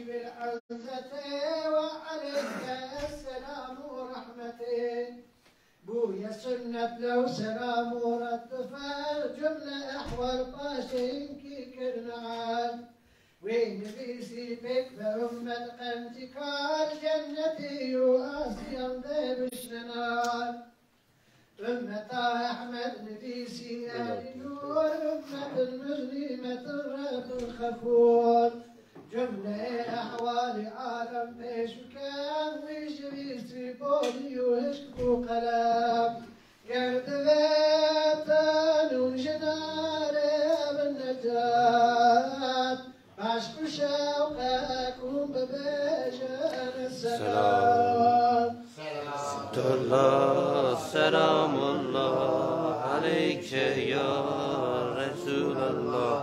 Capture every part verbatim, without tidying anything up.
bil izzete ve aleyke esselam û rahmetê. Bûye sunnet lew selam û red difer, cumle ehwal paşê hinkî kirine erd. Wê nivîsî pêk be ummet qencîkar, cennetî û asiyan de bişne nar. Ummeta Ehmed nivîsî Elî Nur, ummetin muzlîmetin Rebin xefûr. Cumleyê ehwalî alem pêşûkem, wî ji vîsî bolî û hişk bû qelem. Ger divêtin û jinarê bin necat, eşq û şewqek hûn bibêjin selam. Selatullah, selamullah aleyke ya Resulallah.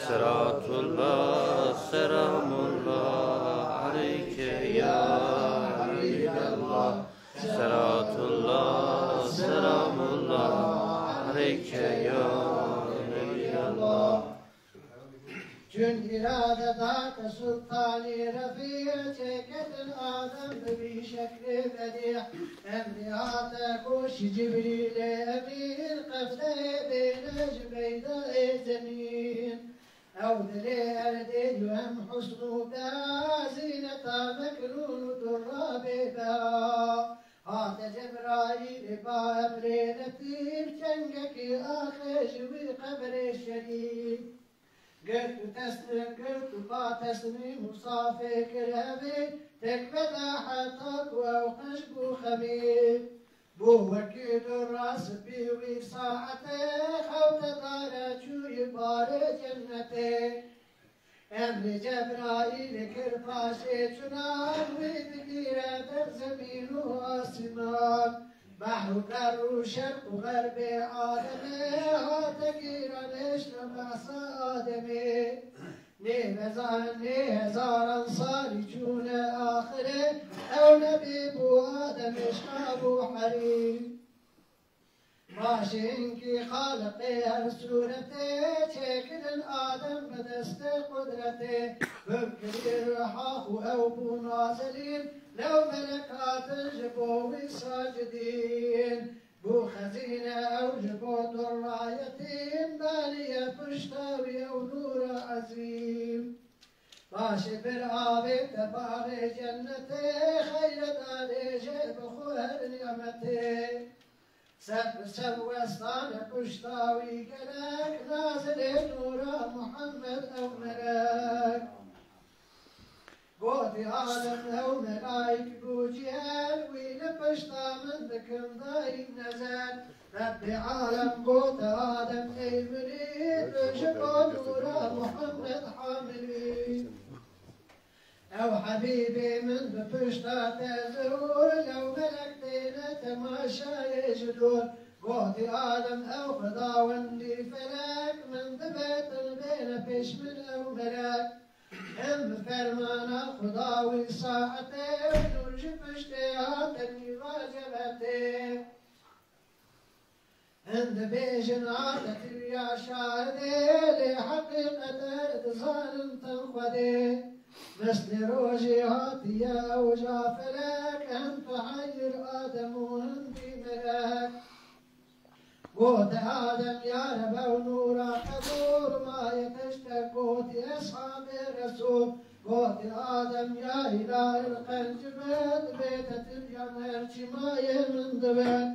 Selatullah, selamullah aleyke ya Habiballah. Selatullah, selamullah aleyke ya Nebiyallah. Çün irade date sultanî refî, çêketin Adem bi vî şeklê bedî. Emrî hate ku ji Cibrîlê Emîn, qefleyê bêne ji beydayê zemîn. Ew dilê erdê û hem husn û beha, zîneta meknûn û durra bêbeha. Hate Cebraîlê ba emrê letîf, çengekî axê ji wî qebrê şerîf. Girt û teslim, girt û ba teslîm û safê kir hevî, tek veda heta ku ew qenc bû xemî. Bû wekî durra spî wî saetê, xewte dare çûyî barê cennetê. Emrê Cebraîlê kir paşê çûnan, wî digîre der zemîn û asîman. Behr û ber û şerq û xerbê alemê, hate gîran, hêşna behsa Ademê. Nê hezar, nê hezaran salî çûne axirê, ew nebî bû Adem eşqa bû herî. Paşê hinkî Xaliqê her sûretê, çêkirin Adem bi destê qudretê. Bimkirî riha xwe ew bû nazelîn, lew melek hatin ji bo wî sacidîn. Bû xezîne ew ji bo durra yetîm, daniye pişta wî ew nûra ezîm. Paşê bir avête baxê cennetê, xeyret alêjê bi xwe her nimetê. Sev bi sev westane pişta wî gelek, nazilê nûra Muhammed ew melek. Gotî Adem ew melayik bû cihel, wî li pişta min dikim dayî nezer. Rebbê alem gote Adem ey mirîd, tu ji bo nûra Muhammed hamilî. Ew hebîbê min bi pişta te zihûr, lew melek têne temaşayê ji dûr. Gotî Adem ew xwedawendî felek, min divêtin bêne pêş min ew melek. Em bi fermana Xuda wî saetê, nûr ji piştê hate nîva cebetê. Hin dibêjin hate tiriya şahidê, lê heqîqet her dizanin ten Xwedê. Mislê rojê hatiye ew ja felek, hem tu heyir Adem û hin bî melek. Gote Adem, ya Reb, ew nûra qebûl, maye teştek gotî eshabê Resûl. Gotî Adem, ya îlahil qenc bid, bête tiriyan her çi maye min dibin.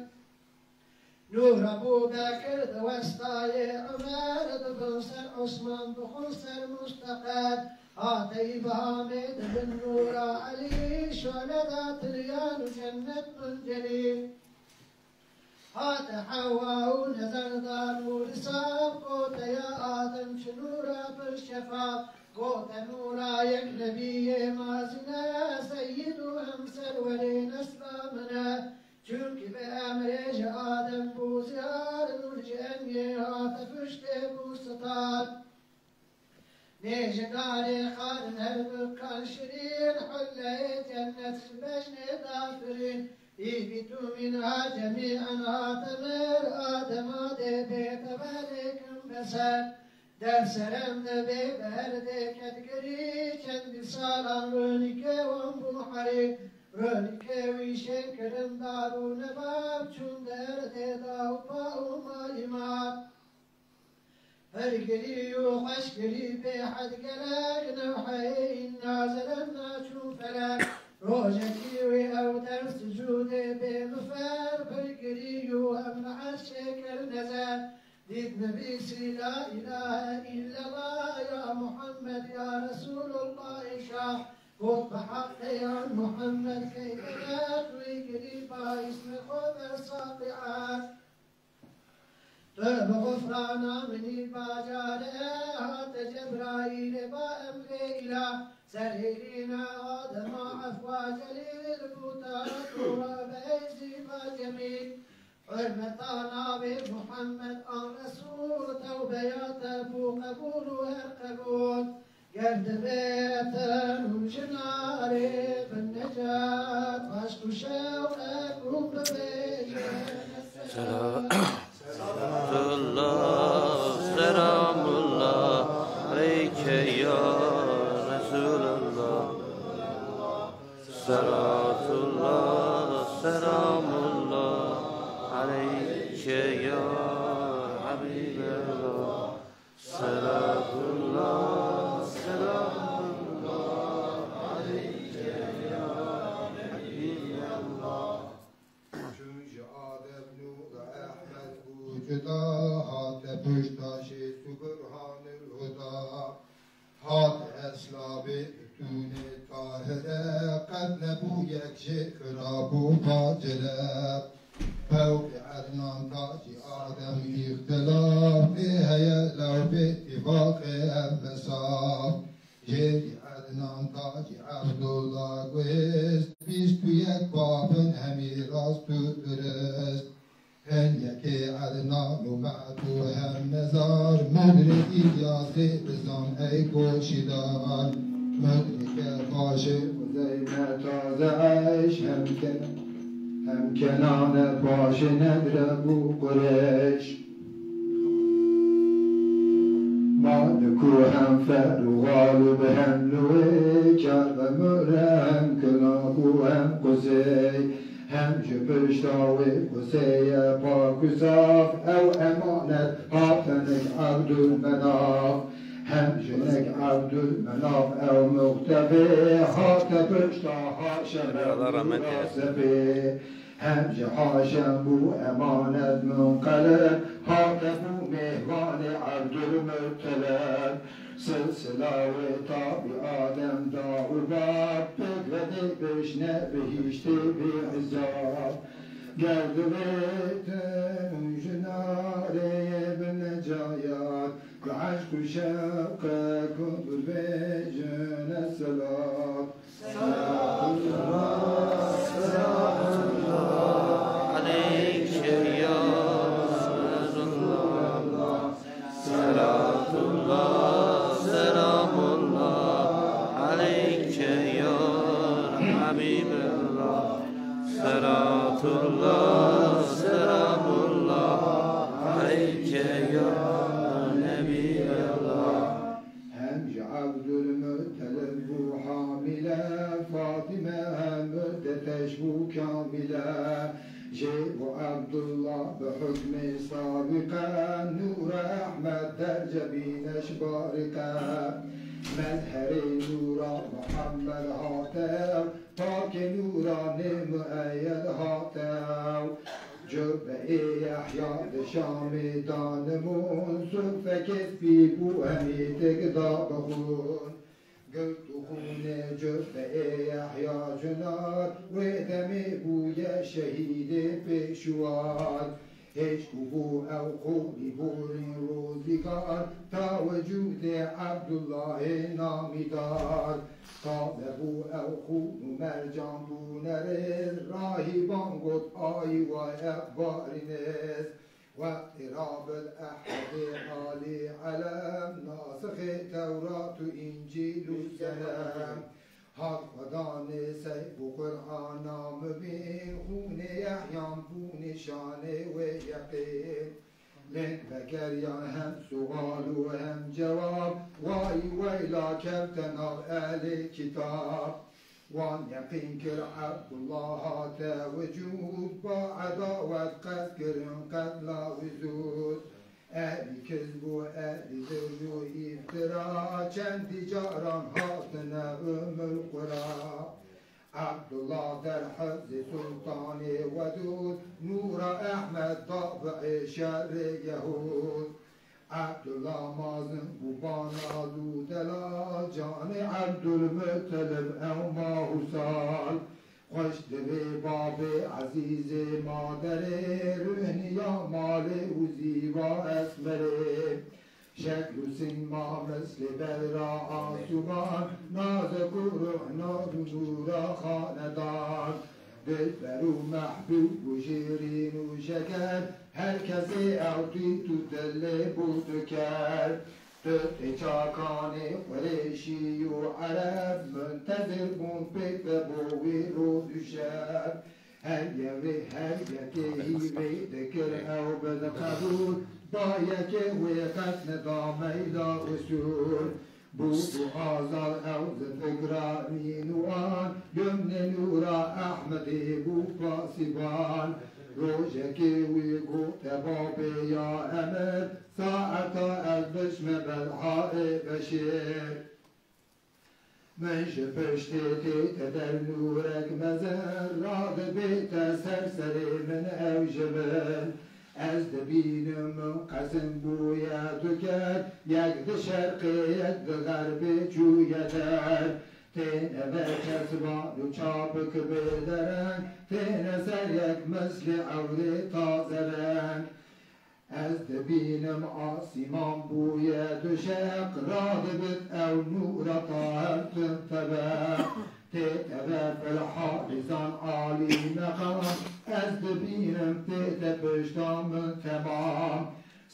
Nûr Ebû Bekir diwestayê Umer, dibin ser Osman, dixwin ser Musteqer. Hate îbhamê dibin nûra Elî, şole da tiriyan û cennet min celîl. Hate Hewa û nezer da nûrî saf, gote ya Adem çi nûra pir şefaf. Gote nûra yek nebiyê mazîne, seyîd û hem serwerê nesla min e. Çunkî bi emrê ji Adem bû ziyar, nûr ji engê hate piştê bû sitar. Nê ji darê xarin her bi kan şirîn, hulleyê cennet ji bejnê da firîn. Îbîtû minha cemî'en hate mir, Adema dê bête belêkin beser. Der serem de bê bi her dê ketgirî, çend Salan ronîkê wan bû herî, ronîkê wî şên kirin dar û nebab, çûn derdê da û pa û mayî ma. Her girî û xweş girî bê hed gelek, newheyîn nazirin naçûn felek. Rojekî wê ew der sicûdê bê mifer, bir girî û em li erşê kir nezer. Dît nivîsî la îlahe îllela ya Muhammed ya Resulullah şah. Got bi heqê ya Muhammed key denet wî girî ba îsmê xwe ber saqi'at. Tu bi xufrana minî bacare hate Cebraîlê ba emrê îlah. Ser hêlîna Adema efwa celîl bû ta Tûra beyzî ba cemîl. Hurmeta navê Muhammed an Resûl, tewbeya te bû qebûl û her qebûl. Ger divê te û jinarê bin necat, eşq û şewqek û bibêje. Selatullah, selamullah aleyke ya Resulallah. Selatullah, selamullah aleyke ya Habiballah. Selatullah, selamullah aleyke ya Habiballah. Çûn ji Adem nûra Ehmed bû cuda, hate pişta şêst û burhanil huda. Hat eslavê bitûnê tahire, qet nebû yek jê xirab û facire. Fewqî Ednan ta jî Adem îxtilaf, tê heye lew bê tîfaqê ev mesaf. Jêrî Ednan ta jî Ebdullah guhêst, bîst û yek bab in hemî rast û durist. Hin yekê Ednan û Me'd û hem Nezar, Mudrik Îlyasê dizan ey goşîdar. Mudrike paşê Xuzeyme taze eyş, hem ke-, hem Kenane paşê Nedre bû Qureyş. Malik û hem Fer û Galib hem Nuwê, Kar ve Mure hem Kilab û hem Qusey. Hem ji pişta wê Quseyê pak û zaf, ew emanet hate nik Ebdulmenaf. Hem ji nik Ebdulmenaf ew muxtefê, hate pişta Haşem Sefê. Hem ji Haşem bû emanet munqelib, hate bû mêhvanê Ebdulmuttelib. Silsila wê ta bi Adem da û bab, pêk ve dê bişne bihîştê bê hizab. Ger divê tu û jinarê bi necayat, bi eşq û şewqek hûn bibêjin selat. Selatullah, selamullah aleyke ya Resulallah. Selatullah, selamullah aleyke ya Habiballah. Selatullah, selamullah aleyke ya Nebiallah. Hem ji Ebdulmuttelib bû hamile, Fatîme hem muddeteş bû kamile. Jê û Ebdullah bi hukmê sabîqe, Nûra Ehmed derce bîne ji barîqe. Mezherê Nûra Muhammed hate, pakê Nûranê mueyyed hate. Cubeyê Yehya di Şamê danimûn, zûfekê spî bû hemî têk da bi xûn. Girt û xûnê Cubeyê Yehya Cunar, wê demê bûye şehîdê pêşwar. Hêj ku bû ew xûnî borîn rûzîkar, ta wicûdê Ebdullahê namîdar. Tabe bû ew xûn û mercan bûne rêz, rahîban got ayî waye barînêz. Wextê Rabil Ehedê Alî Elem, nasixê Tewrat û Încîl û Selem. Hat Xwedanê sey bû Qur'ana mubîn, xûnê Yehyan bû nîşanê wê yeqîn. Lêk vekeriyan hem sual û hem cewab, Way weyla kevte nav elê kitab. Wan yeqîn kir Ebdullah hate wicûd, ba edawet qet kirin qetla wizûd. Ehlî kizb û ehlî dirn û îftira, çendî caran hatine Ummul Qura. Ebdullah derhizê Sultanê Wedûd, nûra Ehmed da bi şerê Yehûd. Ebdullah mazin bû banaz û delal, canê Ebdulmutelib ew mah û sal. Xweş divê babê ezîzê maderê, rûhniya malê û zîva esmerê. Şekl û sîma mislê bedra asûman, nazik û rûhna nûra xanedan. Dilber û mehbûb û şîrîn û şeker, her kesê ew dît û dilê bû diker. Tu tê çakanê Qurêşî û Ereb, muntezir bûn pêk ve bo wî roj û şev. Her yewê her yekê hîvê dikir ew bid qebûl, ba yekê wê qet neda meyda usûl. Bû bû azad ew zi fikra mîn û an, yumnê nûra Ehmedê bû pasîban. Rojekê wî gote babê ya emir, saeta ez biçme Belhaê Beşêr. Min ji piştê tête der nûrek mezin, radibête ser serê min ew ji min. Ez dibînim min qesim bûye du ket, yek di şerqê, yek di xerbê çûye der. Têne ve çesvan û çapik bê dereng, têne ser yek mislê ewrê taze reng. Ez dibînim asîman bûye duşeq, radibit ew nûra taher tun tebeq. Tê teve filhalîzan alî meqam, ez dibînim tê te pişta min temam.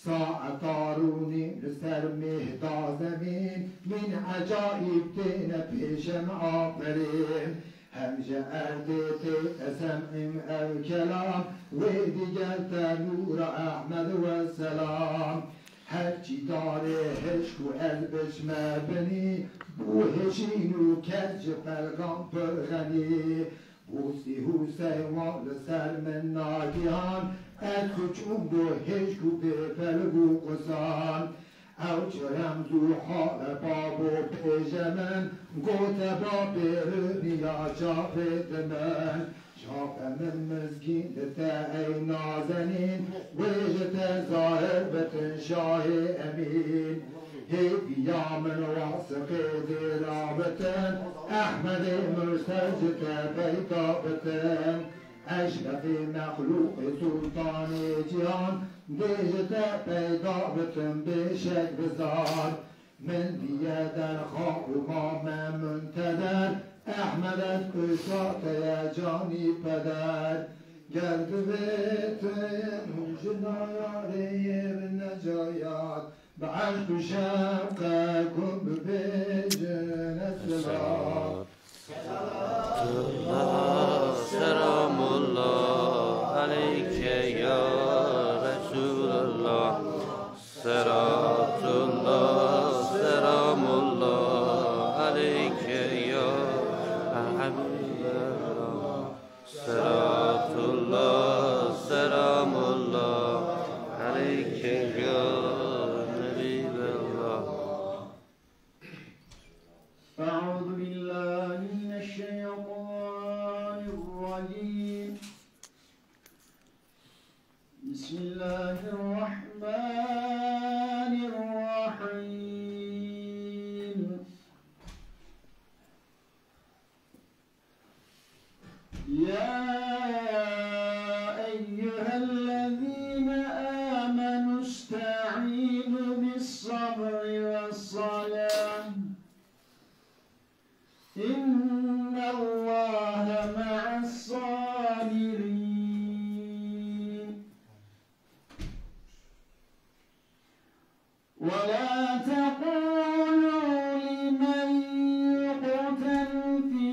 Saeta rûnî li ser mêh da zemîn, min ecaîb têne pêşe min aferîn. Hem ji erdê tê te sem'im ev kelam, wê digel te nûra Ehmed we selam. Her çî darê hişk û ez biçme binî, bû hişîn û kes ji pelgan pir xenî. Bû sîh û sey wan li ser min nagihan, ez ku çûm bo hişk û bêpelg û qusan. Ew çi remz û hale babo pêje min, gote babê riniya çavê di min. Çavê min mizgîn li te ey nazenîn, wê ji te zahir bitin şahê emîn. Hêviya min wasiqê dêra bitin, Ehmedê Murser ji te peyda bitin. Eşrefê mexlûqê sultanê cîhan, dê ji te peyda bitin bê şek bizar. Min diye derxa û mame muntezer, Ehmed ez pişta te ye canî peder. Ger divêtin ji nayarê yê bi necayat, bi eşq û şewqe ku bibêjin esselam. Selamullah, selamullah aleyke ya Resulallah. Selatullah, selamullah aleyke ya Habiballah. Selatullah, selamullah aleyke ya Nebiballah. أعوذ بالله من الشيطان الرجيم. بسم الله الرحمن الرحيم. يا أيها الذين آمنوا استعينوا بالصبر والصلاة، إن الله مع الصابرين. ولا تقولوا لمن يقتل في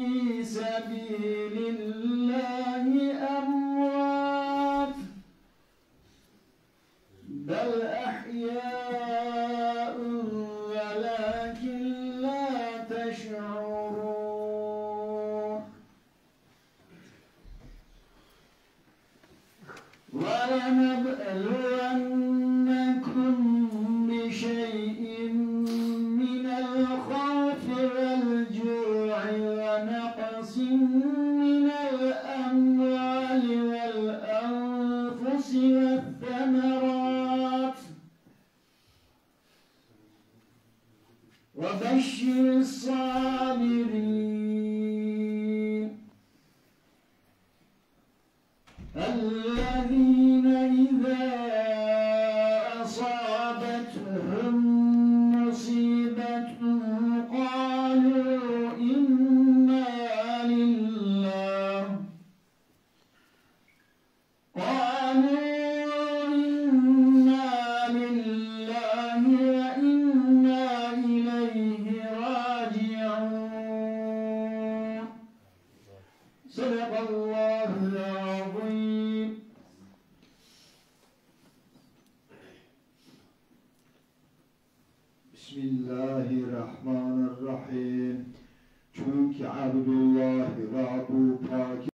سبيل الله أموات، بل أحياء ولكن ولنبلونكم بشيء من الخوف والجوع ونقص من الأموال والأنفس والثمرات وبشر الصابرين الذين إذا أصابتهم مصيبة قالوا إنا لله قالوا إنا لله وإنا إليه راجعون. صدق الله العظيم. بسم الله الرحمن الرحيم. Çünkü Abdullah Rabu Pak